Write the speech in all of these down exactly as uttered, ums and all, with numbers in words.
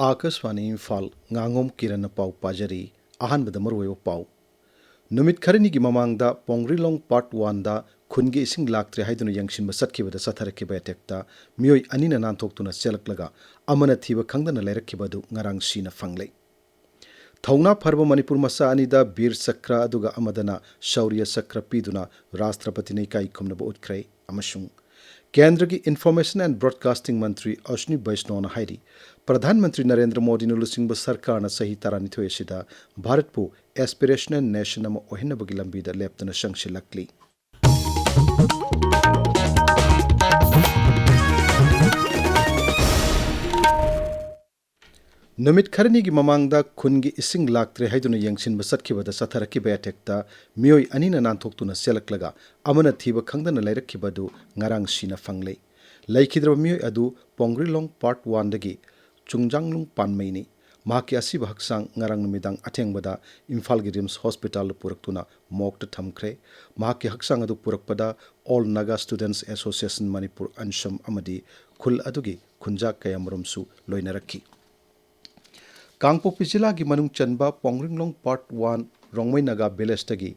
ꯑꯥꯀꯥꯁꯕꯥꯅꯤ ꯏꯝꯐꯥꯜ, ꯉꯥꯉꯣꯝ ꯀꯤꯔꯟꯅ ꯄꯥꯎ ꯄꯥꯖꯔꯤ꯫ ꯑꯍꯥꯟꯕꯗ ꯃꯔꯨꯑꯣꯏꯕ ꯄꯥꯎ꯫ ꯅꯨꯃꯤꯠ ꯈꯔꯅꯤꯒꯤ ꯃꯃꯥꯡꯗ ꯄꯣꯡꯔꯤꯂꯣꯡ ꯄꯥꯔꯠ ꯋꯥꯟꯗ ꯈꯨꯟꯒꯤ ꯏꯁꯤꯡ ꯂꯥꯛꯇ꯭ꯔꯦ ꯍꯥꯏꯗꯨꯅ ꯌꯦꯡꯁꯤꯟꯕ ꯆꯠꯈꯤꯕꯗ ꯆꯠꯊꯔꯛꯈꯤꯕ ꯑꯦꯇꯦꯛꯇ ꯃꯤꯑꯣꯏ ꯑꯅꯤꯅ ꯅꯥꯟꯊꯣꯛꯇꯨꯅ ꯆꯦꯜꯂꯛꯂꯒ ꯑꯃꯅ ꯊꯤꯕ ꯈꯪꯗꯅ ꯂꯩꯔꯛꯈꯤꯕ ꯑꯗꯨ ꯉꯔꯥꯡ ꯁꯤꯅ ꯐꯪꯂꯦ꯫ ꯊꯧꯅꯥ ꯐꯔꯕ ꯃꯅꯤꯄꯨꯔ ꯃꯆꯥ ꯑꯅꯤꯗ ꯕꯤꯔ ꯆꯀ꯭ꯔ ꯑꯗꯨꯒ ꯑꯃꯗꯅ ꯁꯧꯔꯤꯌ ꯆꯀ꯭ꯔ ꯄꯤꯗꯨꯅ ꯔꯥꯁꯇ꯭ꯔꯄꯇꯤꯅ ꯏꯀꯥꯏ ꯈꯨꯝꯅꯕ ꯎꯠꯈ꯭ꯔꯦ꯫ ꯑꯃꯁꯨꯡ ꯀꯦꯟꯗ꯭ꯔꯒꯤ ꯏꯟꯐꯣꯔꯃꯦꯁꯟ ꯑꯦꯟ ꯕ꯭ꯔꯣꯗꯀꯥꯁꯇꯤꯡ ꯃꯟꯇ꯭ꯔꯤ ꯑꯁ꯭ꯅꯤ ꯕꯩꯁꯅꯣꯅ ꯍꯥꯏꯔꯤ, ꯄ꯭ꯔꯙꯥꯟ ꯃꯟꯇ꯭ꯔꯤ ꯅꯔꯦꯟꯗ꯭ꯔ ꯃꯣꯗꯤꯅ ꯂꯨꯆꯤꯡꯕ ꯁꯔꯀꯥꯔꯅ ꯆꯍꯤ ꯇꯔꯥꯅꯤꯊꯣꯏ ꯑꯁꯤꯗ ꯚꯥꯔꯠꯄꯨ ꯑꯦꯁꯄꯤꯔꯦꯁꯅꯦꯜ ꯅꯦꯁꯟ ꯑꯃ ꯑꯣꯏꯍꯟꯅꯕꯒꯤ ꯂꯝꯕꯤꯗ ꯂꯦꯞꯇꯅ ꯆꯪꯁꯤꯜꯂꯛꯂꯤ꯫ ꯅꯨꯃꯤꯠ ꯈꯔꯅꯤꯒꯤ ꯃꯃꯥꯡꯗ ꯈꯨꯟꯒꯤ ꯏꯁꯤꯡ ꯂꯥꯛꯇ꯭ꯔꯦ ꯍꯥꯏꯗꯨꯅ ꯌꯦꯡꯁꯤꯟꯕ ꯆꯠꯈꯤꯕꯗ ꯆꯠꯊꯔꯛꯈꯤꯕ ꯑꯦꯇꯦꯛꯇ ꯃꯤꯑꯣꯏ ꯑꯅꯤꯅ ꯅꯥꯟꯊꯣꯛꯇꯨꯅ ꯆꯦꯜꯂꯛꯂꯒ ꯑꯃꯅ ꯊꯤꯕ ꯈꯪꯗꯅ ꯂꯩꯔꯛꯈꯤꯕ ꯑꯗꯨ ꯉꯔꯥꯡ ꯁꯤꯅ ꯐꯪꯂꯦ꯫ ꯂꯩꯈꯤꯗ꯭ꯔꯕ ꯃꯤꯑꯣꯏ ꯑꯗꯨ ꯄꯣꯡꯒ꯭ꯔꯤꯂꯣꯡ ꯄꯥꯔꯠ ꯋꯥꯟꯗꯒꯤ ꯆꯨꯡꯖꯥꯡꯂꯨꯡ ꯄꯥꯟꯃꯩꯅꯤ꯫ ꯃꯍꯥꯛꯀꯤ ꯑꯁꯤꯕ ꯍꯛꯆꯥꯡ ꯉꯔꯥꯡ ꯅꯨꯃꯤꯗꯥꯡ ꯑꯊꯦꯡꯕꯗ ꯏꯝꯐꯥꯜꯒꯤ ꯔꯤꯝꯁ ꯍꯣꯁꯄꯤꯇꯥꯜꯗ ꯄꯨꯔꯛꯇꯨꯅ ꯃꯣꯔꯒꯇ ꯊꯝꯈ꯭ꯔꯦ꯫ ꯃꯍꯥꯛꯀꯤ ꯍꯛꯆꯥꯡ ꯑꯗꯨ ꯄꯨꯔꯛꯄꯗ ꯑꯣꯜ ꯅꯥꯒꯥ ꯁ꯭ꯇꯨꯗꯦꯟꯠꯁ ꯑꯦꯁꯣꯁꯤꯌꯦꯁꯟ ꯃꯅꯤꯄꯨꯔ, ꯑꯟꯁꯝ, ꯑꯃꯗꯤ ꯈꯨꯜ ꯑꯗꯨꯒꯤ ꯈꯨꯟꯖꯥ ꯀꯌꯥꯃꯔꯨꯝꯁꯨ ꯂꯣꯏꯅꯔꯛꯈꯤ꯫ ꯀꯥꯡꯄꯣꯛꯄꯤ ꯖꯤꯂꯥꯒꯤ ꯃꯅꯨꯡ ꯆꯟꯕ ꯄꯣꯡꯔꯤꯡꯂꯣꯡ ꯄꯥꯔꯠ ꯋꯥꯟ ꯔꯣꯡꯃꯩ ꯅꯥꯒꯥ ꯚꯤꯂꯦꯖꯇꯒꯤ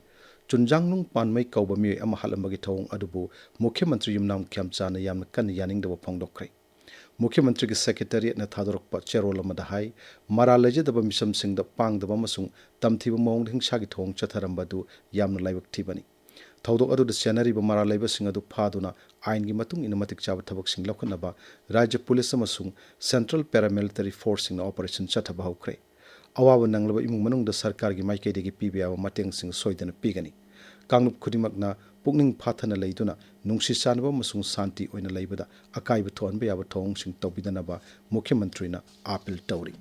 ꯆꯨꯟꯖꯥꯡꯂꯨꯡ ꯄꯥꯟꯃꯩ ꯀꯧꯕ ꯃꯤꯑꯣꯏ ꯑꯃ ꯍꯥꯠꯂꯝꯕꯒꯤ ꯊꯧꯑꯣꯡ ꯑꯗꯨꯕꯨ ꯃꯨꯈ꯭ꯌ ꯃꯟꯇ꯭ꯔꯤ ꯌꯨꯝꯅꯥꯝ ꯈ꯭ꯌꯥꯝꯆꯥꯅ ꯌꯥꯝꯅ ꯀꯟꯅ ꯌꯥꯅꯤꯡꯗꯕ ꯐꯣꯡꯗꯣꯛꯈ꯭ꯔꯦ꯫ ꯃꯨꯈ꯭ꯌ ꯃꯟꯇ꯭ꯔꯤꯒꯤ ꯁꯦꯀ꯭ꯔꯦꯇꯦꯔꯤꯌꯦꯠꯅ ꯊꯥꯗꯣꯔꯛꯄ ꯆꯦꯔꯣꯜ ꯑꯃꯗ ꯍꯥꯏ, ꯃꯔꯥꯜ ꯂꯩꯖꯗꯕ ꯃꯤꯆꯝꯁꯤꯡꯗ ꯄꯥꯡꯗꯕ ꯑꯃꯁꯨꯡ ꯇꯝꯊꯤꯕ ꯃꯑꯣꯡꯗ ꯍꯤꯡꯁꯥꯒꯤ ꯊꯧꯑꯣꯡ ꯆꯠꯊꯔꯝꯕ ꯑꯗꯨ ꯌꯥꯝꯅ ꯂꯥꯏꯕꯛ ꯊꯤꯕꯅꯤ꯫ ꯊꯧꯗꯣꯛ ꯑꯗꯨꯗ ꯆꯦꯟꯅꯔꯤꯕ ꯃꯔꯥꯜ ꯂꯩꯕꯁꯤꯡ ꯑꯗꯨ ꯐꯥꯗꯨꯅ ꯑꯥꯏꯟꯒꯤ ꯃꯇꯨꯡ ꯏꯟꯅ ꯃꯇꯤꯛ ꯆꯥꯕ ꯊꯕꯛꯁꯤꯡ ꯂꯧꯈꯠꯅꯕ ꯔꯥꯖ꯭ꯌ ꯄꯨꯂꯤꯁ ꯑꯃꯁꯨꯡ ꯁꯦꯟꯇ꯭ꯔꯦꯜ ꯄꯦꯔꯥꯃꯤꯂꯤꯇꯔꯤ ꯐꯣꯔꯁꯁꯤꯡꯅ ꯑꯣꯄꯔꯦꯁꯟ ꯆꯠꯊꯕ ꯍꯧꯈ꯭ꯔꯦ꯫ ꯑꯋꯥꯕ ꯅꯪꯂꯕ ꯏꯃꯨꯡ ꯃꯅꯨꯡꯗ ꯁꯔꯀꯥꯔꯒꯤ ꯃꯥꯏꯀꯩꯗꯒꯤ ꯄꯤꯕ ꯌꯥꯕ ꯃꯇꯦꯡꯁꯤꯡ ꯁꯣꯏꯗꯅ ꯄꯤꯒꯅꯤ꯫ ꯀꯥꯡꯂꯨꯞ ꯈꯨꯗꯤꯡꯃꯛꯅ ꯄꯨꯛꯅꯤꯡ ꯐꯥꯊꯅ ꯂꯩꯗꯨꯅ ꯅꯨꯡꯁꯤ ꯆꯥꯟꯅꯕ ꯑꯃꯁꯨꯡ ꯁꯥꯟꯇꯤ ꯑꯣꯏꯅ ꯂꯩꯕꯗ ꯑꯀꯥꯏꯕ ꯊꯣꯛꯍꯟꯕ ꯌꯥꯕ ꯊꯧꯑꯣꯡꯁꯤꯡ ꯇꯧꯕꯤꯗꯅꯕ ꯃꯨꯈ꯭ꯌ ꯃꯟꯇ꯭ꯔꯤꯅ ꯑꯥꯄꯤꯜ ꯇꯧꯔꯤ꯫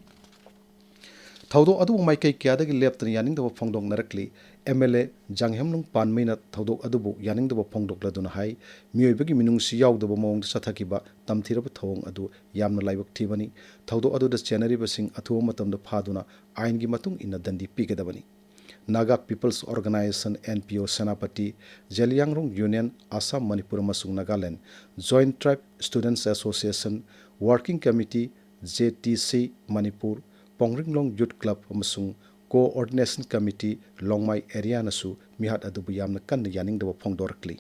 ꯊꯧꯗꯣꯛ ꯑꯗꯨꯕꯨ ꯃꯥꯏꯀꯩ ꯀꯌꯥꯗꯒꯤ ꯂꯦꯞꯇꯅ ꯌꯥꯅꯤꯡꯗꯕ ꯐꯣꯡꯗꯣꯛꯅꯔꯛꯂꯤ꯫ ꯑꯦꯝ ꯑꯦꯜ ꯑꯦ ꯖꯥꯡꯍꯦꯝꯂꯨꯡ ꯄꯥꯟꯃꯩꯅ ꯊꯧꯗꯣꯛ ꯑꯗꯨꯕꯨ ꯌꯥꯅꯤꯡꯗꯕ ꯐꯣꯡꯗꯣꯛꯂꯗꯨꯅ ꯍꯥꯏ, ꯃꯤꯑꯣꯏꯕꯒꯤ ꯃꯤꯅꯨꯡꯁꯤ ꯌꯥꯎꯗꯕ ꯃꯑꯣꯡꯗ ꯆꯠꯊꯈꯤꯕ ꯇꯝꯊꯤꯔꯕ ꯊꯧꯑꯣꯡ ꯑꯗꯨ ꯌꯥꯝꯅ ꯂꯥꯏꯕꯛ ꯊꯤꯕꯅꯤ꯫ ꯊꯧꯗꯣꯛ ꯑꯗꯨꯗ ꯆꯦꯟꯅꯔꯤꯕꯁꯤꯡ ꯑꯊꯨꯕ ꯃꯇꯝꯗ ꯐꯥꯗꯨꯅ ꯑꯥꯏꯟꯒꯤ ꯃꯇꯨꯡ ꯏꯟꯅ ꯗꯟꯗꯤ ꯄꯤꯒꯗꯕꯅꯤ꯫ Naga People's Organization, N P O, Senapati, Zeliangrong union, Assam, Manipur ꯑꯃꯁꯨꯡ Nagaland, Joint Tribe Students Association, Working Committee, J T C Manipur, Pongringlong youth club ꯑꯃꯁꯨꯡ ꯀꯣꯑꯣꯔꯗꯤꯅꯦꯁꯟ ꯀꯃꯤꯇꯤ ꯂꯣꯡꯃꯥꯏ ꯑꯦꯔꯤꯌꯥꯅꯁꯨ ꯃꯤꯍꯥꯠ ꯑꯗꯨꯕꯨ ꯌꯥꯝꯅ ꯀꯟꯅ ꯌꯥꯅꯤꯡꯗꯕ ꯐꯣꯡꯗꯣꯔꯛꯂꯤ꯫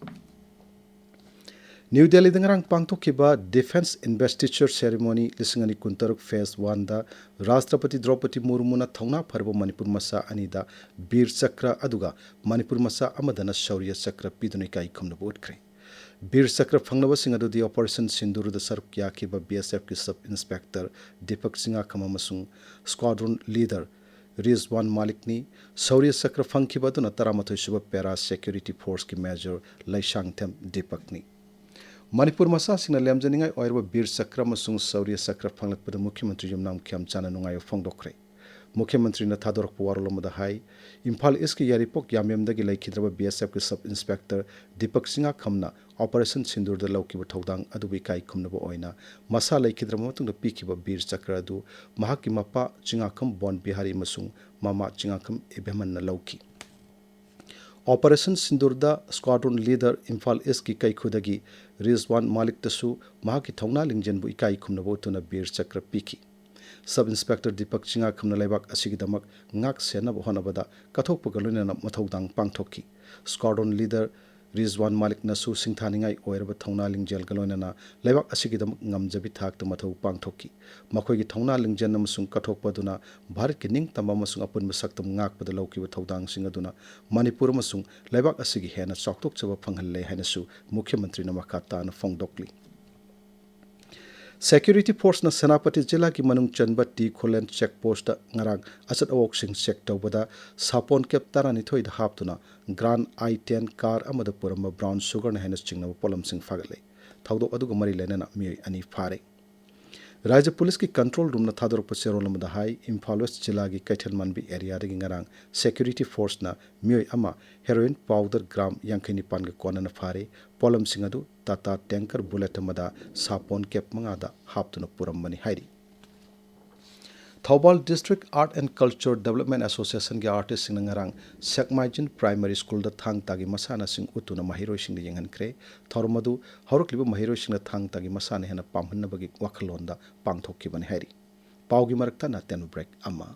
ꯅ꯭ꯌꯨ ꯗꯦꯜꯂꯤꯗ ꯉꯔꯥꯡ ꯄꯥꯡꯊꯣꯛꯈꯤꯕ ꯗꯤꯐꯦꯟꯁ ꯏꯟꯚꯦꯁꯇꯤꯆꯔ ꯁꯦꯔꯦꯃꯣꯅꯤ ꯂꯤꯁꯤꯡ ꯑꯅꯤ ꯀꯨꯟꯇꯔꯨꯛ ꯐꯦꯁ ꯋꯥꯟꯗ ꯔꯥꯁꯇ꯭ꯔꯄꯇꯤ ꯗ꯭ꯔꯧꯄꯗꯤ ꯃꯨꯔꯃꯨꯅ ꯊꯧꯅꯥ ꯐꯔꯕ ꯃꯅꯤꯄꯨꯔ ꯃꯆꯥ ꯑꯅꯤꯗ ꯕꯤꯔ ꯆꯀ꯭ꯔ ꯑꯗꯨꯒ ꯃꯅꯤꯄꯨꯔ ꯃꯆꯥ ꯑꯃꯗꯅ ꯁꯧꯔꯤꯌ ꯆꯀ꯭ꯔ ꯄꯤꯗꯨꯅ ꯏꯀꯥꯏ ꯈꯨꯝꯅꯕ ꯎꯠꯈ꯭ꯔꯦ꯫ ꯕꯤꯔ ꯆꯀ꯭ꯔ ꯐꯪꯂꯕꯁꯤꯡ ꯑꯗꯨꯗꯤ ꯑꯣꯄꯔꯦꯁꯟ ꯁꯤꯟꯗꯨꯔꯗ ꯁꯔꯨꯛ ꯌꯥꯈꯤꯕ ꯕꯤ ꯑꯦꯁ ꯑꯦꯐꯀꯤ ꯁꯕ ꯏꯟꯁꯄꯦꯛꯇꯔ ꯗꯤꯄꯛ ꯆꯤꯉꯥꯈꯝ ꯑꯃꯁꯨꯡ ꯁ꯭ꯀ꯭ꯋꯥꯗ꯭ꯔꯣꯟ ꯂꯤꯗꯔ ꯔꯤꯖꯋꯥꯟ ꯃꯥꯂꯤꯛꯅꯤ꯫ ꯁꯧꯔꯤꯌ ꯆꯀ꯭ꯔ ꯐꯪꯈꯤꯕ ꯑꯗꯨꯅ ꯇꯔꯥꯃꯥꯊꯣꯏ ꯁꯨꯕ ꯄꯦꯔꯥ ꯁꯦꯀ꯭ꯌꯨꯔꯤꯇꯤ ꯐꯣꯔꯁꯀꯤ ꯃꯦꯖꯔ ꯂꯩꯁꯥꯡꯊꯦꯝ ꯗꯤꯄꯛꯅꯤ꯫ ꯃꯅꯤꯄꯨꯔ ꯃꯆꯥꯁꯤꯡꯅ ꯂꯦꯝꯖꯅꯤꯡꯉꯥꯏ ꯑꯣꯏꯔꯕ ꯕꯤꯔ ꯆꯀ꯭ꯔ ꯑꯃꯁꯨꯡ ꯁꯧꯔꯤꯌ ꯆꯀ꯭ꯔ ꯐꯪꯂꯛꯄꯗ ꯃꯨꯈ꯭ꯌ ꯃꯟꯇ꯭ꯔꯤ ꯌꯨꯝꯅꯥꯝ ꯈꯦꯝꯆꯥꯟꯅ ꯅꯨꯡꯉꯥꯏꯕ ꯐꯣꯡꯗꯣꯛꯈ꯭ꯔꯦ꯫ ꯃꯨꯈ꯭ꯌ ꯃꯟꯇ꯭ꯔꯤꯅ ꯊꯥꯗꯣꯔꯛꯄ ꯋꯥꯔꯣꯜ ꯑꯃꯗ ꯍꯥꯏ, ꯏꯝꯐꯥꯜ ꯏꯁꯀꯤ ꯌꯥꯏꯔꯤꯄꯣꯛ ꯌꯥꯝꯕꯦꯝꯗꯒꯤ ꯂꯩꯈꯤꯗ꯭ꯔꯕ ꯕꯤ ꯑꯦꯁ ꯑꯦꯐꯀꯤ ꯁꯕ ꯏꯟꯁꯄꯦꯛꯇꯔ ꯗꯤꯄꯛ ꯆꯤꯉꯥꯈꯝꯅ ꯑꯣꯄꯔꯦꯁꯟ ꯁꯤꯟꯗꯨꯔꯗ ꯂꯧꯈꯤꯕ ꯊꯧꯗꯥꯡ ꯑꯗꯨꯕꯨ ꯏꯀꯥꯏ ꯈꯨꯝꯅꯕ ꯑꯣꯏꯅ ꯃꯁꯥ ꯂꯩꯈꯤꯗ꯭ꯔꯕ ꯃꯇꯨꯡꯗ ꯄꯤꯈꯤꯕ ꯕꯤꯔ ꯆꯀ꯭ꯔ ꯑꯗꯨ ꯃꯍꯥꯛꯀꯤ ꯃꯄꯥ ꯆꯤꯉꯥꯈꯝ ꯕꯣꯟ ꯕꯤꯍꯥꯔꯤ ꯑꯃꯁꯨꯡ ꯃꯃꯥ ꯆꯤꯉꯥꯈꯝ ꯏꯕꯦꯝꯍꯟꯅ ꯂꯧꯈꯤ꯫ ꯑꯣꯄꯔꯦꯁꯟ ꯁꯤꯟꯗꯨꯔꯗ ꯁ꯭ꯀ꯭ꯋꯥꯗ꯭ꯔꯣꯟ ꯂꯤꯗꯔ ꯏꯝꯐꯥꯜ ꯏꯁꯀꯤ ꯀꯩꯈꯨꯗꯒꯤ ꯔꯤꯖꯋꯥꯟ ꯃꯥꯂꯤꯛꯇꯁꯨ ꯃꯍꯥꯛꯀꯤ ꯊꯧꯅꯥ ꯂꯤꯡꯖꯦꯜꯕꯨ ꯏꯀꯥꯏ ꯈꯨꯝꯅꯕ ꯎꯠꯇꯨꯅ ꯕꯤꯔ ꯆꯀ꯭ꯔ ꯄꯤꯈꯤ꯫ ꯁꯕ ꯏꯟꯁꯄꯦꯛꯇꯔ ꯗꯤꯄꯛ ꯆꯤꯉꯥꯈꯝꯅ ꯂꯩꯕꯥꯛ ꯑꯁꯤꯒꯤꯗꯃꯛ ꯉꯥꯛ ꯁꯦꯟꯅꯕ ꯍꯣꯠꯅꯕꯗ ꯀꯠꯊꯣꯛꯄꯒ ꯂꯣꯏꯅꯅ ꯃꯊꯧꯗꯥꯡ ꯄꯥꯡꯊꯣꯛꯈꯤ꯫ ꯁ꯭ꯀ꯭ꯋꯥꯗ꯭ꯔꯣꯟ ꯂꯤꯗꯔ ꯔꯤꯖꯋꯥꯟ ꯃꯥꯂꯤꯛꯅꯁꯨ ꯁꯤꯡꯊꯥꯅꯤꯡꯉꯥꯏ ꯑꯣꯏꯔꯕ ꯊꯧꯅꯥ ꯂꯤꯡꯖꯦꯜꯒ ꯂꯣꯏꯅꯅ ꯂꯩꯕꯥꯛ ꯑꯁꯤꯒꯤꯗꯃꯛ ꯉꯝꯖꯕꯤ ꯊꯥꯛꯇ ꯃꯊꯧ ꯄꯥꯡꯊꯣꯛꯈꯤ꯫ ꯃꯈꯣꯏꯒꯤ ꯊꯧꯅꯥ ꯂꯤꯡꯖꯦꯜ ꯑꯃꯁꯨꯡ ꯀꯠꯊꯣꯛꯄ ꯑꯗꯨꯅ ꯚꯥꯔꯠꯀꯤ ꯅꯤꯡꯇꯝꯕ ꯑꯃꯁꯨꯡ ꯑꯄꯨꯟꯕ ꯁꯛꯇꯝ ꯉꯥꯛꯄꯗ ꯂꯧꯈꯤꯕ ꯊꯧꯗꯥꯡꯁꯤꯡ ꯑꯗꯨꯅ ꯃꯅꯤꯄꯨꯔ ꯑꯃꯁꯨꯡ ꯂꯩꯕꯥꯛ ꯑꯁꯤꯒꯤ ꯍꯦꯟꯅ ꯆꯥꯎꯊꯣꯛꯆꯕ ꯐꯪꯍꯜꯂꯦ ꯍꯥꯏꯅꯁꯨ ꯃꯨꯈ꯭ꯌ ꯃꯟꯇ꯭ꯔꯤꯅ ꯃꯈꯥ ꯇꯥꯅ ꯐꯣꯡꯗꯣꯛꯂꯤ꯫ ꯁꯦꯀ꯭ꯌꯨꯔꯤꯇꯤ ꯐꯣꯔꯁꯅ ꯁꯦꯅꯥꯄꯇꯤ ꯖꯤꯂꯥꯒꯤ ꯃꯅꯨꯡ ꯆꯟꯕ ꯇꯤ ꯈꯨꯂꯦꯟ ꯆꯦꯛ ꯄꯣꯁꯇ ꯉꯔꯥꯡ ꯑꯆꯠ ꯑꯋꯣꯛꯁꯤꯡ ꯆꯦꯛ ꯇꯧꯕꯗ ꯁꯥꯄꯣꯟ ꯀꯦꯞ ꯇꯔꯥꯅꯤꯊꯣꯏꯗ ꯍꯥꯞꯇꯨꯅ ꯒ꯭ꯔꯥꯟ ꯑꯥꯏ ꯇꯦꯟ ꯀꯥꯔ ꯑꯃꯗ ꯄꯨꯔꯝꯕ ꯕ꯭ꯔꯥꯎꯟ ꯁꯨꯒꯔꯅ ꯍꯦꯟꯅ ꯆꯤꯡꯅꯕ ꯄꯣꯠꯂꯝꯁꯤꯡ ꯐꯥꯒꯠꯂꯦ꯫ ꯊꯧꯗꯣꯛ ꯑꯗꯨꯒ ꯃꯔꯤ ꯂꯩꯅꯅ ꯃꯤꯑꯣꯏ ꯑꯅꯤ ꯐꯥꯔꯦ꯫ ꯔꯥꯖ꯭ꯌ ꯄꯨꯂꯤꯁꯀꯤ ꯀꯟꯇ꯭ꯔꯣꯜ ꯔꯨꯝꯅ ꯊꯥꯗꯣꯔꯛꯄ ꯆꯦꯔꯣꯜ ꯑꯃꯗ ꯍꯥꯏ, ꯏꯝꯐꯥꯜ ꯋꯦꯁ ꯖꯤꯂꯥꯒꯤ ꯀꯩꯊꯦꯜ ꯃꯥꯟꯕꯤ ꯑꯦꯔꯤꯌꯥꯗꯒꯤ ꯉꯔꯥꯡ ꯁꯦꯀ꯭ꯌꯨꯔꯤꯇꯤ ꯐꯣꯔꯁꯅ ꯃꯤꯑꯣꯏ ꯑꯃ ꯍꯦꯔꯣꯏꯟ ꯄꯥꯎꯗꯔ ꯒ꯭ꯔꯥꯝ ꯌꯥꯡꯈꯩ ꯅꯤꯄꯥꯟꯒ ꯀꯣꯟꯅꯅ ꯐꯥꯔꯦ꯫ ꯄꯣꯠꯂꯝꯁꯤꯡ ꯑꯗꯨ ꯇꯥꯇꯥ ꯇꯦꯡꯀꯔ ꯕꯨꯂꯦꯠ ꯑꯃꯗ ꯁꯥꯄꯣꯟ ꯀꯦꯞ ꯃꯉꯥꯗ ꯍꯥꯞꯇꯨꯅ ꯄꯨꯔꯝꯕꯅꯤ ꯍꯥꯏꯔꯤ꯫ Thoubal District Art and Culture Development Associationꯒꯤ artistꯁꯤꯡꯅ ꯉꯔꯥꯡ ꯁꯦꯛꯃꯥꯏꯖꯤꯟ Primary Schoolꯗ ꯊꯥꯡ ꯇꯥꯒꯤ ꯃꯁꯥꯟꯅꯁꯤꯡ ꯎꯠꯇꯨꯅ ꯃꯍꯩꯔꯣꯏꯁꯤꯡꯗ ꯌꯦꯡꯍꯟꯈ꯭ꯔꯦ꯫ ꯊꯧꯔꯝ ꯑꯗꯨ ꯍꯧꯔꯛꯂꯤꯕ ꯃꯍꯩꯔꯣꯏꯁꯤꯡꯅ ꯊꯥꯡ ꯇꯥꯒꯤ ꯃꯁꯥꯟꯅ ꯍꯦꯟꯅ ꯄꯥꯝꯍꯟꯅꯕꯒꯤ ꯋꯥꯈꯜꯂꯣꯟꯗ ꯄꯥꯡꯊꯣꯛꯈꯤꯕꯅꯤ ꯍꯥꯏꯔꯤ꯫ ꯄꯥꯎꯒꯤ ꯃꯔꯛꯇ ꯅꯥꯇꯦꯟ break ꯑꯃ꯫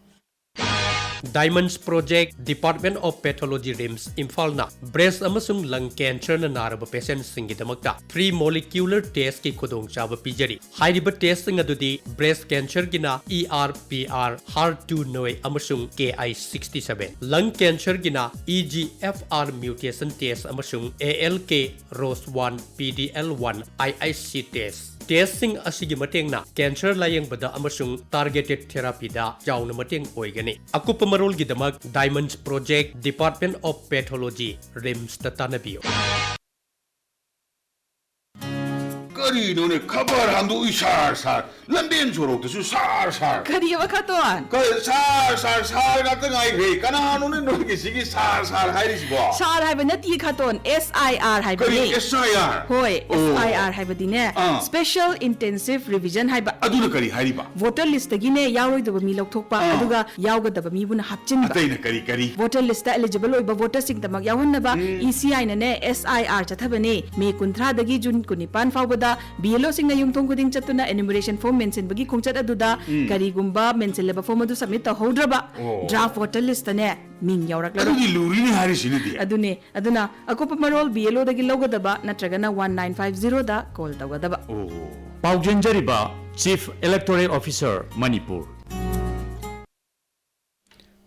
Diamonds Project, Department of Pathology, RIMS, ꯏꯝꯐꯥꯜꯅ breast ꯑꯃꯁꯨꯡ lung cancerꯅ ꯅꯥꯔꯕ patientꯁꯤꯡꯒꯤꯗꯃꯛꯇ free molecular testꯀꯤ ꯈꯨꯗꯣꯡꯆꯥꯕ ꯄꯤꯖꯔꯤ꯫ ꯍꯥꯏꯔꯤꯕ testꯁꯤꯡ ꯑꯗꯨꯗꯤ breast cancerꯒꯤꯅ E R P R, HER two neu ꯑꯃꯁꯨꯡ K I sixty seven, lung cancerꯒꯤꯅ E G F R mutation test ꯑꯃꯁꯨꯡ A L K, ROS one, P D L one, I I C test꯫ Testꯁꯤꯡ ꯑꯁꯤꯒꯤ ꯃꯇꯦꯡꯅ cancer ꯂꯥꯌꯦꯡꯕꯗ ꯑꯃꯁꯨꯡ targeted therapyꯗ ꯆꯥꯎꯅ ꯃꯇꯦꯡ ꯑꯣꯏꯒꯅꯤ꯫ ꯑꯀꯨꯞꯄ ꯃꯔꯣꯜꯒꯤꯗꯃꯛ Diamonds Project, Department of Pathology, RIMSꯇ ꯇꯥꯟꯅꯕꯤꯌꯨ꯫ ꯀꯔꯤꯅꯣꯅꯦ, ꯈꯕꯔ ꯍꯥꯡꯗꯣꯛꯏ ꯁꯥꯔ ꯁꯥꯔ, ꯂꯝꯕꯦꯟ ꯁꯣꯔꯣꯛꯇꯁꯨ ꯁꯥꯔ ꯁꯥꯔ꯫ ꯀꯔꯤꯑꯕ ꯈꯇꯣꯟ? ꯀ-, ꯁꯥꯔ ꯁꯥꯔ ꯁꯥꯔ ꯉꯥꯛꯇ ꯉꯥꯏꯈ꯭ꯔꯦ꯫ ꯀꯅꯥꯅꯣꯅꯦ ꯅꯣꯏꯒꯤꯁꯤꯒꯤ ꯁꯥꯔ ꯁꯥꯔ ꯍꯥꯏꯔꯤꯁꯤꯕꯣ? ꯁꯥꯔ ꯍꯥꯏꯕ ꯅꯠꯇꯤꯌꯦ ꯈꯇꯣꯟ, S I R ꯍꯥꯏꯕꯅꯦ꯫ ꯀꯔꯤ S I R? ꯍꯣꯏ, ꯑꯣ꯫ S I R ꯍꯥꯏꯕꯗꯤꯅꯦ, ah. Special Intensive Revision ꯍꯥꯏꯕ꯫ ꯑꯗꯨꯅ ꯀꯔꯤ ꯍꯥꯏꯔꯤꯕ? Voter listꯇꯒꯤꯅꯦ ꯌꯥꯎꯔꯣꯏꯗꯕ ꯃꯤ ꯂꯧꯊꯣꯛꯄ, ꯑꯥ꯫ ꯑꯗꯨꯒ ꯌꯥꯎꯒꯗꯕ ꯃꯤꯕꯨꯅ ꯍꯥꯞꯆꯤꯟꯕ꯫ ꯑꯇꯩꯅ ꯀꯔꯤ ꯀꯔꯤ? Voter listꯇ eligible ꯑꯣꯏꯕ voterꯁꯤꯡꯗꯃꯛ ꯌꯥꯎꯍꯟꯅꯕ ꯎꯝ꯫ E C Iꯅꯅꯦ S I R ꯆꯠꯊꯕꯅꯦ꯫ ꯃꯦ ꯀꯨꯟꯊ꯭ꯔꯥꯗꯒꯤ ꯖꯨꯟ ꯀꯨꯟꯅꯤꯄꯥꯟ ꯐꯥꯎꯕꯗ B L Oꯁꯤꯡꯅ ꯌꯨꯝꯊꯣꯡ ꯈꯨꯗꯤꯡ ꯆꯠꯇꯨꯅ enumeration form ꯃꯦꯟꯁꯤꯟꯕꯒꯤ ꯈꯣꯡꯆꯠ ꯑꯗꯨꯗ ꯎꯝ꯫ ꯀꯔꯤꯒꯨꯝꯕ ꯃꯦꯟꯁꯤꯜꯂꯕ form ꯑꯗꯨ submit ꯇꯧꯍꯧꯗ꯭ꯔꯕ ꯑꯣ꯫ Draft voter listꯇꯅꯦ ꯃꯤꯡ ꯌꯥꯎꯔꯛꯂꯔꯣꯏ꯫ ꯑꯗꯨꯗꯤ ꯂꯨꯔꯤꯅꯦ ꯍꯥꯏꯔꯤꯁꯤꯅꯗꯤ꯫ ꯑꯗꯨꯅꯦ꯫ ꯑꯗꯨꯅ ꯑꯀꯨꯞꯄ ꯃꯔꯣꯜ B L Oꯗꯒꯤ ꯂꯧꯒꯗꯕ ꯅꯠꯇ꯭ꯔꯒꯅ one nine five zeroꯗ call ꯇꯧꯒꯗꯕ꯫ ꯑꯣ꯫ ꯄꯥꯎ ꯆꯦꯟꯖꯔꯤꯕ Chief Electoral Officer, ꯃꯅꯤꯄꯨꯔ꯫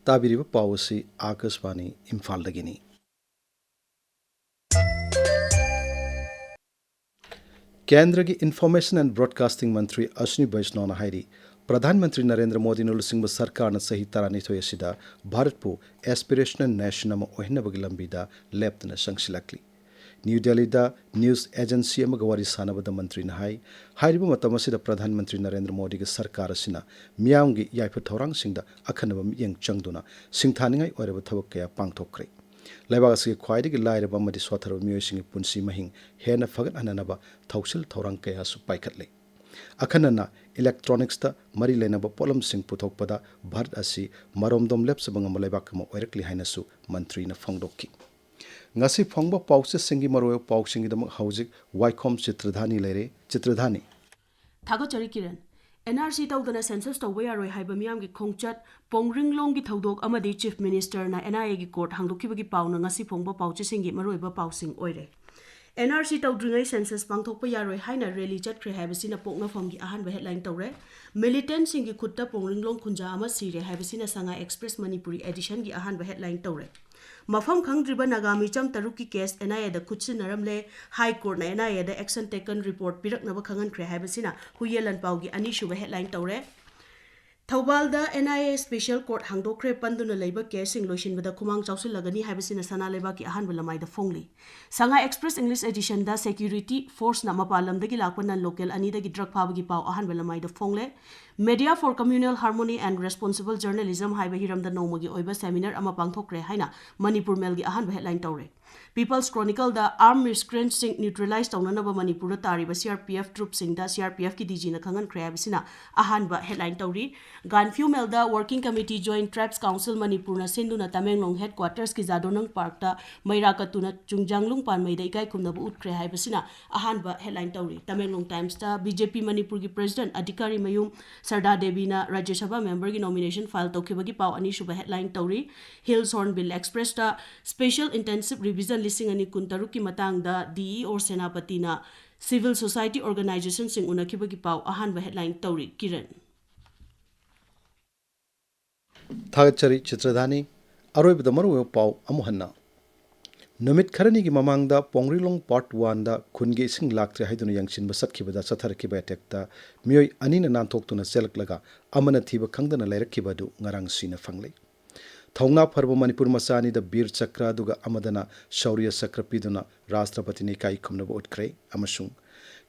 ꯇꯥꯕꯤꯔꯤꯕ ꯄꯥꯎ ꯑꯁꯤ ꯑꯥꯀꯥꯁꯕꯥꯅꯤ ꯏꯝꯐꯥꯜꯗꯒꯤꯅꯤ꯫ ꯀꯦꯟꯗ꯭ꯔꯒꯤ Information and Broadcasting ꯃꯟꯇ꯭ꯔꯤ ꯑꯁ꯭ꯋꯤꯅꯤ ꯕꯩꯁꯅꯣꯅ ꯍꯥꯏꯔꯤ, ꯄ꯭ꯔꯙꯥꯟ ꯃꯟꯇ꯭ꯔꯤ ꯅꯔꯦꯟꯗ꯭ꯔ ꯃꯣꯗꯤꯅ ꯂꯨꯆꯤꯡꯕ ꯁꯔꯀꯥꯔꯅ ꯆꯍꯤ ꯇꯔꯥꯅꯤꯊꯣꯏ ꯑꯁꯤꯗ ꯚꯥꯔꯠꯄꯨ aspirational nation ꯑꯃ ꯑꯣꯏꯍꯟꯅꯕꯒꯤ ꯂꯝꯕꯤꯗ ꯂꯦꯞꯇꯅ ꯆꯪꯁꯤꯜꯂꯛꯂꯤ꯫ ꯅ꯭ꯌꯨ ꯗꯦꯜꯂꯤꯗ news agency ꯑꯃꯒ ꯋꯥꯔꯤ ꯁꯥꯟꯅꯕꯗ ꯃꯟꯇ꯭ꯔꯤꯅ ꯍꯥꯏ, ꯍꯥꯏꯔꯤꯕ ꯃꯇꯝ ꯑꯁꯤꯗ ꯄ꯭ꯔꯙꯥꯟ ꯃꯟꯇ꯭ꯔꯤ ꯅꯔꯦꯟꯗ꯭ꯔ ꯃꯣꯗꯤꯒꯤ ꯁꯔꯀꯥꯔ ꯑꯁꯤꯅ ꯃꯤꯌꯥꯝꯒꯤ ꯌꯥꯏꯐ ꯊꯧꯔꯥꯡꯁꯤꯡꯗ ꯑꯈꯟꯅꯕ ꯃꯤꯠꯌꯦꯡ ꯆꯪꯗꯨꯅ ꯁꯤꯡꯊꯥꯅꯤꯡꯉꯥꯏ ꯑꯣꯏꯔꯕ ꯊꯕꯛ ꯀꯌꯥ ꯄꯥꯡꯊꯣꯛꯈ꯭ꯔꯦ꯫ ꯂꯩꯕꯥꯛ ꯑꯁꯤꯒꯤ ꯈ꯭ꯋꯥꯏꯗꯒꯤ ꯂꯥꯏꯔꯕ ꯑꯃꯗꯤ ꯁꯣꯠꯊꯔꯕ ꯃꯤꯑꯣꯏꯁꯤꯡꯒꯤ ꯄꯨꯟꯁꯤ ꯃꯍꯤꯡ ꯍꯦꯟꯅ ꯐꯒꯠꯍꯟꯅꯅꯕ ꯊꯧꯁꯤꯜ ꯊꯧꯔꯥꯡ ꯀꯌꯥꯁꯨ ꯄꯥꯏꯈꯠꯂꯦ꯫ ꯑꯈꯟꯅꯅ electronics ꯇ ꯃꯔꯤ ꯂꯩꯅꯕ ꯄꯣꯠꯂꯝꯁꯤꯡ ꯄꯨꯊꯣꯛꯄꯗ ꯚꯥꯔꯠ ꯑꯁꯤ ꯃꯔꯣꯝꯗꯣꯝ ꯂꯦꯞꯆꯕ ꯉꯝꯕ ꯂꯩꯕꯥꯛ ꯑꯃ ꯑꯣꯏꯔꯛꯂꯤ ꯍꯥꯏꯅꯁꯨ ꯃꯟꯇ꯭ꯔꯤꯅ ꯐꯣꯡꯗꯣꯛꯈꯤ꯫ ꯉꯁꯤ ꯐꯣꯡꯕ ꯄꯥꯎꯆꯦꯁꯤꯡꯒꯤ ꯃꯔꯨꯑꯣꯏꯕ ꯄꯥꯎꯁꯤꯡꯒꯤꯗꯃꯛ ꯍꯧꯖꯤꯛ ꯋꯥꯏꯈꯣꯝ ꯆꯤꯇ꯭ꯔꯙꯥꯅꯤ ꯂꯩꯔꯦ꯫ ꯆꯤꯇ꯭ꯔꯙꯥꯅꯤ꯫ ꯊꯥꯒꯠꯆꯔꯤ ꯀꯤꯔꯟ꯫ ꯑꯦꯟ ꯑꯥꯔ ꯁꯤ ꯇꯧꯗꯅ ꯁꯦꯟꯁꯁ ꯇꯧꯕ ꯌꯥꯔꯣꯏ ꯍꯥꯏꯕ ꯃꯤꯌꯥꯝꯒꯤ ꯈꯣꯡꯆꯠ ꯄꯣꯡꯔꯤꯡꯂꯣꯡꯒꯤ ꯊꯧꯗꯣꯛ ꯑꯃꯗꯤ ꯆꯤꯐ ꯃꯤꯅꯤꯁꯇꯔꯅ ꯑꯦꯟ ꯑꯥꯏ ꯑꯦꯒꯤ ꯀꯣꯔꯠ ꯍꯥꯡꯗꯣꯛꯈꯤꯕꯒꯤ ꯄꯥꯎꯅ ꯉꯁꯤ ꯐꯣꯡꯕ ꯄꯥꯎꯆꯦꯁꯤꯡꯒꯤ ꯃꯔꯨꯑꯣꯏꯕ ꯄꯥꯎꯁꯤꯡ ꯑꯣꯏꯔꯦ꯫ ꯑꯦꯟ ꯑꯥꯔ ꯁꯤ ꯇꯧꯗ꯭ꯔꯤꯉꯩ ꯁꯦꯟꯁꯁ ꯄꯥꯡꯊꯣꯛꯄ ꯌꯥꯔꯣꯏ ꯍꯥꯏꯅ ꯔꯦꯂꯤ ꯆꯠꯈ꯭ꯔꯦ ꯍꯥꯏꯕꯁꯤꯅ ꯄꯣꯛꯅꯐꯝꯒꯤ ꯑꯍꯥꯟꯕ ꯍꯦꯗꯂꯥꯏꯟ ꯇꯧꯔꯦ꯫ ꯃꯤꯂꯤꯇꯦꯟꯠꯁꯤꯡꯒꯤ ꯈꯨꯠꯇ ꯄꯣꯡꯔꯤꯡꯂꯣꯡ ꯈꯨꯟꯖꯥ ꯑꯃ ꯁꯤꯔꯦ ꯍꯥꯏꯕꯁꯤꯅ ꯁꯉꯥꯏ ꯑꯦꯛꯁꯄ꯭ꯔꯦꯁ ꯃꯅꯤꯄꯨꯔꯤ ꯑꯦꯗꯤꯁꯟꯒꯤ ꯑꯍꯥꯟꯕ ꯍꯦꯗꯂꯥꯏꯟ ꯇꯧꯔꯦ꯫ ꯃꯐꯝ ꯈꯪꯗ꯭ꯔꯤꯕ ꯅꯥꯒꯥ ꯃꯤꯆꯝ ꯇꯔꯨꯛꯀꯤ ꯀꯦꯁ ꯑꯦꯟ ꯑꯥꯏ ꯑꯦꯗ ꯈꯨꯠꯁꯤꯟꯅꯔꯝꯂꯦ꯫ ꯍꯥꯏ ꯀꯣꯔꯠꯅ N I A action taken report ꯄꯤꯔꯛꯅꯕ ꯈꯪꯍꯟꯈ꯭ꯔꯦ ꯍꯥꯏꯕꯁꯤꯅ ꯍꯨꯏꯌꯦꯟ ꯂꯥꯟꯄꯥꯎꯒꯤ ꯑꯅꯤꯁꯨꯕ ꯍꯦꯗꯂꯥꯏꯟ ꯇꯧꯔꯦ꯫ ꯊꯧꯕꯥꯜꯗ N I A special court ꯍꯥꯡꯗꯣꯛꯈ꯭ꯔꯦ, ꯄꯟꯗꯨꯅ ꯂꯩꯕ ꯀꯦꯁꯁꯤꯡ ꯂꯣꯏꯁꯤꯟꯕꯗ ꯈꯨꯃꯥꯡ ꯆꯥꯎꯁꯤꯜꯂꯒꯅꯤ ꯍꯥꯏꯕꯁꯤꯅ ꯁꯅꯥ ꯂꯩꯕꯥꯛꯀꯤ ꯑꯍꯥꯟꯕ ꯂꯃꯥꯏꯗ ꯐꯣꯡꯂꯤ꯫ ꯁꯉꯥꯏ ꯑꯦꯛꯁꯄ꯭ꯔꯦꯁ ꯏꯪꯂꯤꯁ ꯑꯦꯗꯤꯁꯟꯗ ꯁꯦꯀ꯭ꯌꯨꯔꯤꯇꯤ ꯐꯣꯔꯁꯅ ꯃꯄꯥꯟ ꯂꯝꯗꯒꯤ ꯂꯥꯛꯄ ꯅꯟ ꯂꯣꯀꯦꯜ ꯑꯅꯤꯗꯒꯤ ꯗ꯭ꯔꯒ ꯐꯥꯕꯒꯤ ꯄꯥꯎ ꯑꯍꯥꯟꯕ ꯂꯃꯥꯏꯗ ꯐꯣꯡꯂꯦ꯫ Media for Communal Harmony and Responsible Journalism ꯍꯥꯏꯕ ꯍꯤꯔꯝꯗ ꯅꯣꯡꯃꯒꯤ ꯑꯣꯏꯕ ꯁꯦꯃꯤꯅꯥꯔ ꯑꯃ ꯄꯥꯡꯊꯣꯛꯈ꯭ꯔꯦ ꯍꯥꯏꯅ ꯃꯅꯤꯄꯨꯔ ꯃꯦꯜꯒꯤ ꯑꯍꯥꯟꯕ ꯍꯦꯗꯂꯥꯏꯟ ꯇꯧꯔꯦ꯫ ꯄꯤꯄꯜꯁ ꯀ꯭ꯔꯣꯅꯤꯀꯜꯗ ꯑꯥꯔꯝ ꯃꯤꯁꯀ꯭ꯔꯦꯟꯠꯁꯤꯡ ꯅ꯭ꯌꯨꯇ꯭ꯔꯦꯂꯥꯏꯖ ꯇꯧꯅꯅꯕ ꯃꯅꯤꯄꯨꯔꯗ ꯇꯥꯔꯤꯕ C R P F ꯇ꯭ꯔꯨꯞꯁꯤꯡꯗ C R P ꯑꯦꯐꯀꯤ ꯗꯤ ꯖꯤꯅ ꯈꯪꯍꯟꯈ꯭ꯔꯦ ꯍꯥꯏꯕꯁꯤꯅ ꯑꯍꯥꯟꯕ ꯍꯦꯗꯂꯥꯏꯟ ꯇꯧꯔꯤ꯫ ꯒꯥꯟꯐ꯭ꯌꯨ ꯃꯦꯜꯗ Working Committee Joint Tribes Council ꯃꯅꯤꯄꯨꯔꯅ ꯁꯤꯟꯗꯨꯅ ꯇꯃꯦꯡꯂꯣꯡ ꯍꯦꯗꯀ꯭ꯋꯥꯇꯔꯁꯀꯤ ꯖꯥꯗꯣꯅꯪ ꯄꯥꯔꯛꯇ ꯃꯩꯔꯥ ꯀꯠꯇꯨꯅ ꯆꯨꯡꯖꯥꯡꯂꯨꯡ ꯄꯥꯟꯃꯩꯗ ꯏꯀꯥꯏ ꯈꯨꯝꯅꯕ ꯎꯠꯈ꯭ꯔꯦ ꯍꯥꯏꯕꯁꯤꯅ ꯑꯍꯥꯟꯕ ꯍꯦꯗꯂꯥꯏꯟ ꯇꯧꯔꯤ꯫ ꯇꯃꯦꯡꯂꯣꯡ ꯇꯥꯏꯝꯁꯇ ꯕꯤ ꯖꯦ ꯄꯤ ꯃꯅꯤꯄꯨꯔꯒꯤ ꯄ꯭ꯔꯦꯁꯤꯗꯦꯟꯠ ꯑꯙꯤꯀꯥꯔꯤ ꯃꯌꯨꯝ ꯁꯔꯗꯥ ꯗꯦꯕꯤꯅ ꯔꯥꯖ꯭ꯌ ꯁꯚꯥ ꯃꯦꯝꯕꯔꯒꯤ ꯅꯣꯃꯤꯅꯦꯁꯟ ꯐꯥꯏꯜ ꯇꯧꯈꯤꯕꯒꯤ ꯄꯥꯎ ꯑꯅꯤꯁꯨꯕ ꯍꯦꯗꯂꯥꯏꯟ ꯇꯧꯔꯤ꯫ ꯍꯤꯜꯁ ꯍꯣꯔꯟꯕꯤꯜ ꯑꯦꯛꯁꯄ꯭ꯔꯦꯁꯇ Special Intensive Revision ꯂꯤꯁꯤꯡ ꯑꯅꯤ ꯀꯨꯟꯇꯔꯨꯛꯀꯤ ꯃꯇꯥꯡꯗ ꯗꯤ ꯏ ꯑꯣ ꯁꯦꯅꯥꯄꯇꯤꯅ ꯁꯤꯚꯤꯜ ꯁꯣꯁꯥꯏꯇꯤ ꯑꯣꯔꯒꯅꯥꯏꯖꯦꯁꯟꯁꯤꯡ ꯎꯅꯈꯤꯕꯒꯤ ꯄꯥꯎ ꯑꯍꯥꯟꯕ ꯍꯦꯗꯂꯥꯏꯟ ꯇꯧꯔꯤ꯫ ꯀꯤꯔꯟ꯫ ꯊꯥꯒꯠꯆꯔꯤ ꯆꯤꯇ꯭ꯔꯙꯥꯅꯤ꯫ ꯑꯔꯣꯏꯕꯗ ꯃꯔꯨꯑꯣꯏꯕ ꯄꯥꯎ ꯑꯃꯨꯛ ꯍꯟꯅ꯫ ꯅꯨꯃꯤꯠ ꯈꯔꯅꯤꯒꯤ ꯃꯃꯥꯡꯗ ꯄꯣꯡꯔꯤꯂꯣꯡ ꯄꯥꯔꯠ ꯋꯥꯟꯗ ꯈꯨꯟꯒꯤ ꯏꯁꯤꯡ ꯂꯥꯛꯇ꯭ꯔꯦ ꯍꯥꯏꯗꯨꯅ ꯌꯦꯡꯁꯤꯟꯕ ꯆꯠꯈꯤꯕꯗ ꯆꯠꯊꯔꯛꯈꯤꯕ ꯑꯦꯇꯦꯛꯇ ꯃꯤꯑꯣꯏ ꯑꯅꯤꯅ ꯅꯥꯟꯊꯣꯛꯇꯨꯅ ꯆꯦꯜꯂꯛꯂꯒ ꯑꯃꯅ ꯊꯤꯕ ꯈꯪꯗꯅ ꯂꯩꯔꯛꯈꯤꯕ ꯑꯗꯨ ꯉꯔꯥꯡ ꯁꯤꯅ ꯐꯪꯂꯦ꯫ ꯊꯧꯅꯥ ꯐꯔꯕ ꯃꯅꯤꯄꯨꯔ ꯃꯆꯥ ꯑꯅꯤꯗ ꯕꯤꯔ ꯆꯀ꯭ꯔ ꯑꯗꯨꯒ ꯑꯃꯗꯅ ꯁꯧꯔꯤꯌ ꯆꯀ꯭ꯔ ꯄꯤꯗꯨꯅ ꯔꯥꯁꯇ꯭ꯔꯄꯇꯤꯅ ꯏꯀꯥꯏ ꯈꯨꯝꯅꯕ ꯎꯠꯈ꯭ꯔꯦ ꯑꯃꯁꯨꯡ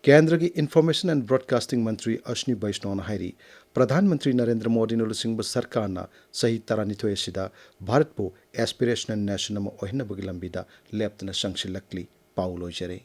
ꯀꯦꯟꯗ꯭ꯔꯒꯤ Information and Broadcasting ꯃꯟꯇ꯭ꯔꯤ ꯑꯁ꯭ꯅꯤ ꯕꯩꯁꯅꯣꯅ ꯍꯥꯏꯔꯤ, ꯄ꯭ꯔꯙꯥꯟ ꯃꯟꯇ꯭ꯔꯤ ꯅꯔꯦꯟꯗ꯭ꯔ ꯃꯣꯗꯤꯅ ꯂꯨꯆꯤꯡꯕ ꯁꯔꯀꯥꯔꯅ ꯆꯍꯤ ꯇꯔꯥꯅꯤꯊꯣꯏ ꯑꯁꯤꯗ ꯚꯥꯔꯠꯄꯨ aspirational nation ꯑꯃ ꯑꯣꯏꯍꯟꯅꯕꯒꯤ ꯂꯝꯕꯤꯗ ꯂꯦꯞꯇꯅ ꯆꯪꯁꯤꯜꯂꯛꯂꯤ꯫ ꯄꯥꯎ ꯂꯣꯏꯖꯔꯦ꯫